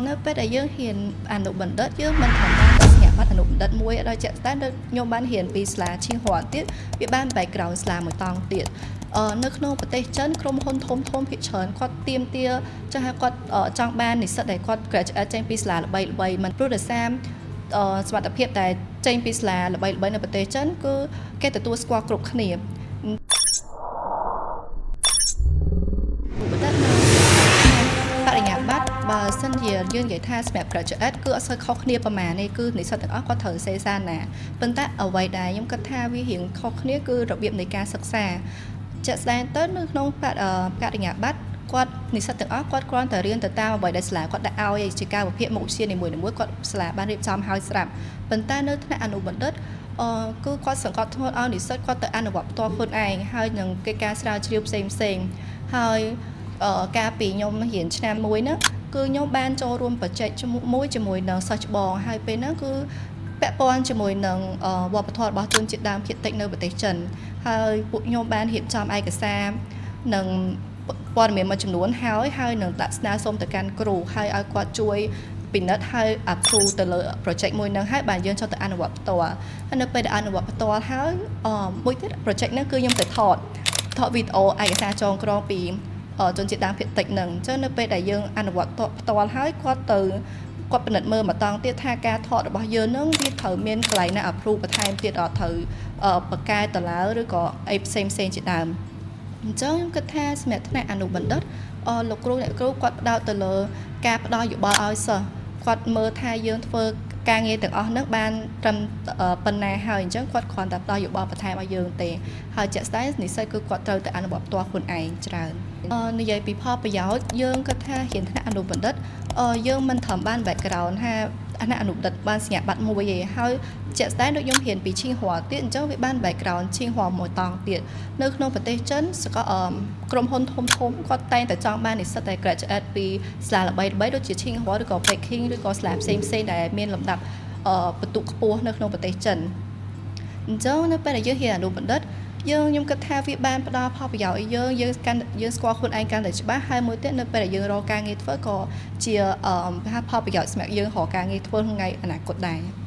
នៅពេលដែលយើងរៀនអនុបណ្ឌិតយើងមិនត្រឹមបានតែសញ្ញាបត្រអនុបណ្ឌិតមួយដល់ជាក់ស្ដែងដូចខ្ញុំបានរៀនពីសាលាឈៀងហ័រទៀតវាបាន background សាលាមួយតង់ទៀតនៅក្នុងប្រទេសចិនក្រុមហ៊ុនធំធំភាគច្រើនគាត់ទាមទារចង់ឲ្យគាត់ចង់បាននិស្សិតដែលគាត់ graduate ចេញពីសាលាល្បីៗមិនព្រោះដោយសារសមត្ថភាពដែលចេញពីសាលាល្បីៗនៅប្រទេសចិនគឺគេទទួលស្គាល់គ្រប់គ្នាបណ្ឌិតនៅបរិញ្ញាបត្របើសិនជាយើងនិយាយថាសម្រាប់ graduate គឺអត់សូវខុសគ្នាប្រហែលទេគឺនិស្សិតទាំងអស់គាត់ត្រូវសេសារណាប៉ុន្តែអ្វីដែលខ្ញុំគិតថាវារៀងខុសគ្នាគឺរបៀបនៃការសិក្សាជាក់ស្ដែងទៅនៅក្នុងបរិញ្ញាបត្រគាត់និស្សិតទាំងអស់គាត់គ្រាន់តែរៀនទៅតាមអ្វីដែលសាលាគាត់ដាក់ឲ្យជាការវិភាគមុខវិជ្ជានីមួយៗគាត់សាលាបានរៀបចំឲ្យស្រាប់ប៉ុន្តែនៅថ្នាក់អនុបណ្ឌិតគឺគាត់សង្កត់ធ្ងន់ឲ្យនិស្សិតគាត់ទៅអនុវត្តផ្ទាល់ខ្លួនឯងហើយនឹងកិច្ចការស្រាវជ្រាវផ្សេងផ្សេងហើយកាលពីខ្ញុំរៀនឆ្នាំមួយហ្នឹងគឺខ្ញុំបានចូលរួម project មួយជាមួយនឹងសិស្សច្បងហើយពេលហ្នឹងគឺពាក់ព័ន្ធជាមួយនឹងវប្បធម៌របស់ជនជាតិដើមភាគតិចនៅប្រទេសចិនហើយពួកខ្ញុំបានរៀបចំឯកសារនិងព័ត៌មានមួយចំនួនហើយហើយនឹងដាក់ស្នើសុំទៅកាន់គ្រូហើយឲ្យគាត់ជួយពិនិត្យហើយ approve ទៅលើ project មួយហ្នឹងហើយបាទយើងចូលទៅអនុវត្តផ្ទាល់ហើយនៅពេលដែលអនុវត្តផ្ទាល់ហើយមួយទៀត project ហ្នឹងគឺខ្ញុំទៅថតវីដេអូឯកសារចងក្រងពីជនជាតិដើមភាគតិចហ្នឹងអញ្ចឹងនៅពេលដែលយើងអនុវត្តផ្ទាល់ហើយគាត់ទៅគាត់ពិនិត្យមើលម្ដងទៀតថាការថតរបស់យើងហ្នឹងវាត្រូវមានកន្លែងណា approve បន្ថែមទៀតអត់ត្រូវបកកែតឡើឬក៏អីផ្សេងផ្សេងជាដើមអញ្ចឹងខ្ញុំគិតថាសម្រាប់ថ្នាក់អនុបណ្ឌិតលោកគ្រូអ្នកគ្រូគាត់ផ្ដោតទៅលើការផ្ដល់យោបល់ឲ្យសិស្សគាត់មើលថាយើងធ្វើការងារទាំងអស់ហ្នឹងបានត្រឹមប៉ុណ្ណាហើយអញ្ចឹងគាត់គ្រាន់តែផ្ដល់យោបល់បន្ថែមឲ្យយើងទេហើយជាក់ស្ដែងនិស្សិតគឺគាត់ត្រូវតែអនុវត្តផ្ទាល់ខ្លួនឯងច្រើននិយាយពីផលប្រយោជន៍យើងគិតថារៀនថ្នាក់អនុបណ្ឌិតយើងមិនត្រឹមបាន background ថាថ្នាក់អនុបណ្ឌិតបានសញ្ញាបត្រមួយទេហើយជាក់ស្ដែងដូចខ្ញុំរៀនពីឈីងហ័រទៀតអញ្ចឹងវាបាន background ឈីងហ័រមួយតង់ទៀតនៅក្នុងប្រទេសចិនសកលក្រុមហ៊ុនធំធំគាត់តែងតែចង់បាននិស្សិតដែល graduate ពីសាលាល្បីៗដូចជាឈីងហ័រឬក៏ Peking ឬក៏សាលាផ្សេងផ្សេងដែលមានលំដាប់បន្ទុកខ្ពស់នៅក្នុងប្រទេសចិនអញ្ចឹងនៅពេលដែលយើងរៀនអនុបណ្ឌិតយើងខ្ញុំគិតថាវាបានផ្ដល់ផលប្រយោជន៍ឲ្យយើងយើងកាន់យើងស្គាល់ខ្លួនឯងកាន់តែច្បាស់ហើយមួយទៀតនៅពេលដែលយើងរកការងារធ្វើក៏ជាផលប្រយោជន៍សម្រាប់យើងរកការងារធ្វើក្នុងថ្ងៃអនាគតដែរ។